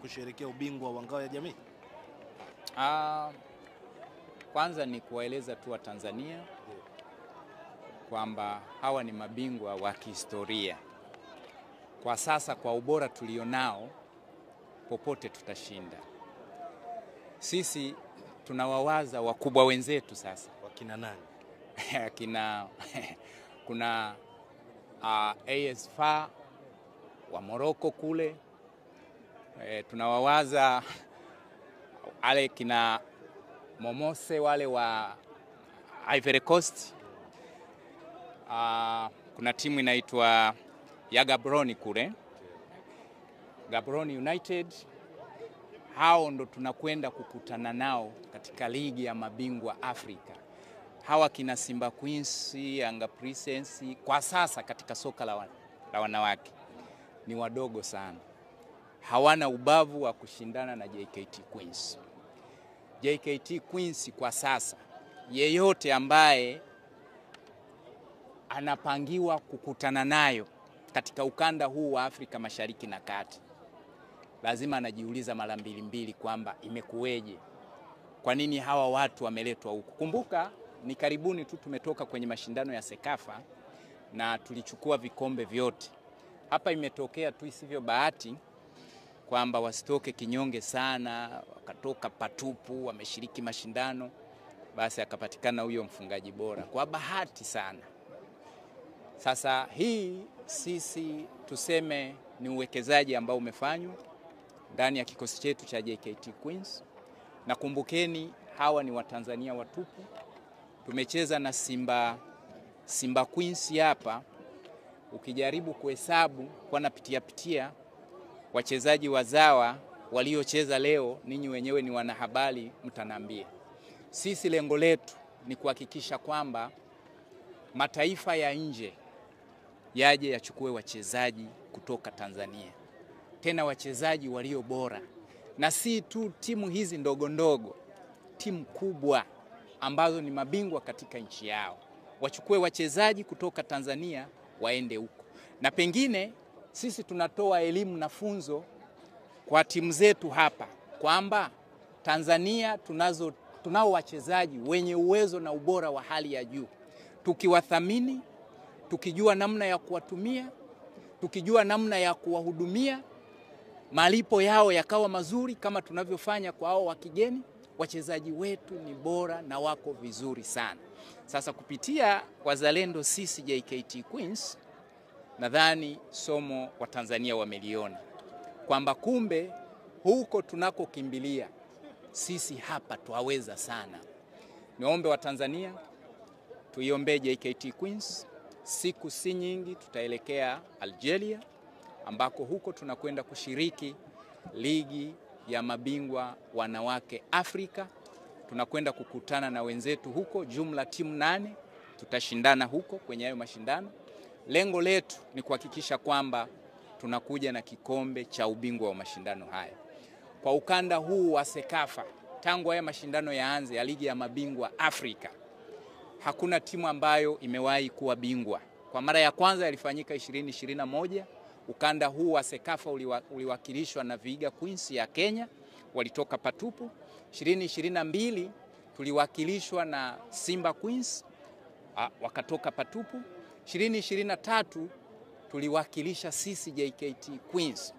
Kusherehekea ubingwa wa ngao ya jamii? Kwanza ni kuwaeleza tu wa Tanzania kwamba hawa ni mabingwa wa kihistoria. Kwa sasa kwa ubora tulionao popote tutashinda. Sisi tunawawaza wakubwa wenzetu sasa. Wakina nani? Akina kuna AS FAR wa Morocco kule. Tunawawaza ale kina Momose wale wa Ivory Coast. Kuna timu inaitwa ya Gaborone kule, Gaborone United. Hao ndo tunakwenda kukutana nao katika ligi ya mabingwa Afrika. Hawa kina Simba Queens, Yanga Princess kwa sasa katika soka la wanawake ni wadogo sana. Hawana ubavu wa kushindana na JKT Queens. JKT Queens kwa sasa, yeyote ambaye anapangiwa kukutana nayo katika ukanda huu wa Afrika Mashariki na Kati, lazima anajiuliza mara mbili mbili kwamba imekuweje? Kwa nini hawa watu wameletwa huku? Kumbuka ni karibuni tu tumetoka kwenye mashindano ya Sekafa na tulichukua vikombe vyote. Hapa imetokea tu isivyo bahati kwamba wasitoke kinyonge sana, wakatoka patupu, wameshiriki mashindano, basi akapatikana huyo mfungaji bora kwa bahati sana. Sasa hii sisi tuseme ni uwekezaji ambao umefanywa ndani ya kikosi chetu cha JKT Queens. Na kumbukeni hawa ni Watanzania watupu. Tumecheza na Simba Queens hapa. Ukijaribu kuhesabu kwa napitia pitia wachezaji wazawa waliocheza leo, ninyi wenyewe ni wanahabari mtaniambia. Sisi lengo letu ni kuhakikisha kwamba mataifa ya nje yaje yachukue wachezaji kutoka Tanzania. Tena wachezaji walio bora. Na si tu timu hizi ndogo ndogo, timu kubwa ambazo ni mabingwa katika nchi yao. Wachukue wachezaji kutoka Tanzania waende huko. Na pengine sisi tunatoa elimu na funzo kwa timu zetu hapa kwamba Tanzania tunao wachezaji wenye uwezo na ubora wa hali ya juu. Tukiwathamini, tukijua namna ya kuwatumia, tukijua namna ya kuwahudumia, malipo yao yakawa mazuri kama tunavyofanya kwa hao wa kigeni, wachezaji wetu ni bora na wako vizuri sana. Sasa kupitia wazalendo sisi JKT Queens, nadhani somo wa Tanzania wameliona kwamba kumbe huko tunakokimbilia sisi hapa twaweza sana. Niombe wa Tanzania tuiombe JKT Queens. Siku si nyingi tutaelekea Algeria, ambako huko tunakwenda kushiriki ligi ya mabingwa wanawake Afrika. Tunakwenda kukutana na wenzetu huko, jumla timu 8 tutashindana huko kwenye hayo mashindano. Lengo letu ni kuhakikisha kwamba tunakuja na kikombe cha ubingwa wa mashindano haya. Kwa ukanda huu wa Sekafa, tangu haya mashindano yaanze ya ligi ya mabingwa Afrika, hakuna timu ambayo imewahi kuwa bingwa. Kwa mara ya kwanza yalifanyika 2021, ukanda huu wa Sekafa uliwakilishwa na Vihiga Queens ya Kenya, walitoka patupu. 2022 tuliwakilishwa na Simba Queens, wakatoka patupu. 2023 tuliwakilisha sisi JKT Queens.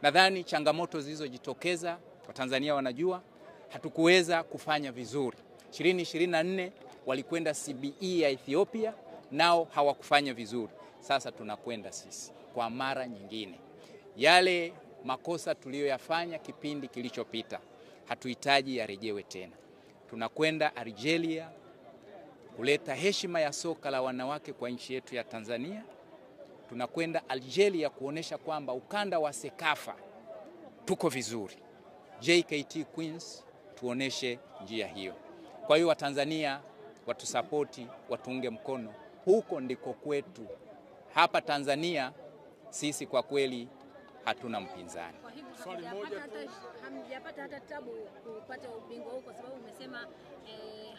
Nadhani changamoto zilizojitokeza, Watanzania wanajua, hatukuweza kufanya vizuri. 2024 walikwenda CBE ya Ethiopia, nao hawakufanya vizuri. Sasa tunakwenda sisi kwa mara nyingine. Yale makosa tuliyoyafanya kipindi kilichopita hatuhitaji yarejewe tena. Tunakwenda Algeria kuleta heshima ya soka la wanawake kwa nchi yetu ya Tanzania. Tunakwenda Algeria kuonesha kwamba ukanda wa Sekafa tuko vizuri. JKT Queens tuoneshe njia hiyo. Kwa hiyo Watanzania watusapoti, watuunge mkono. Huko ndiko kwetu. Hapa Tanzania sisi kwa kweli hatuna mpinzani. Kwa hivyo hamjapata hata tabu kupata ubingwa huko, kwa sababu umesema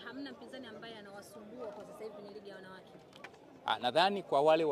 hamna mpinzani ambaye anawasumbua kwa sasa hivi kwenye ligi ya wanawake. Nadhani kwa wale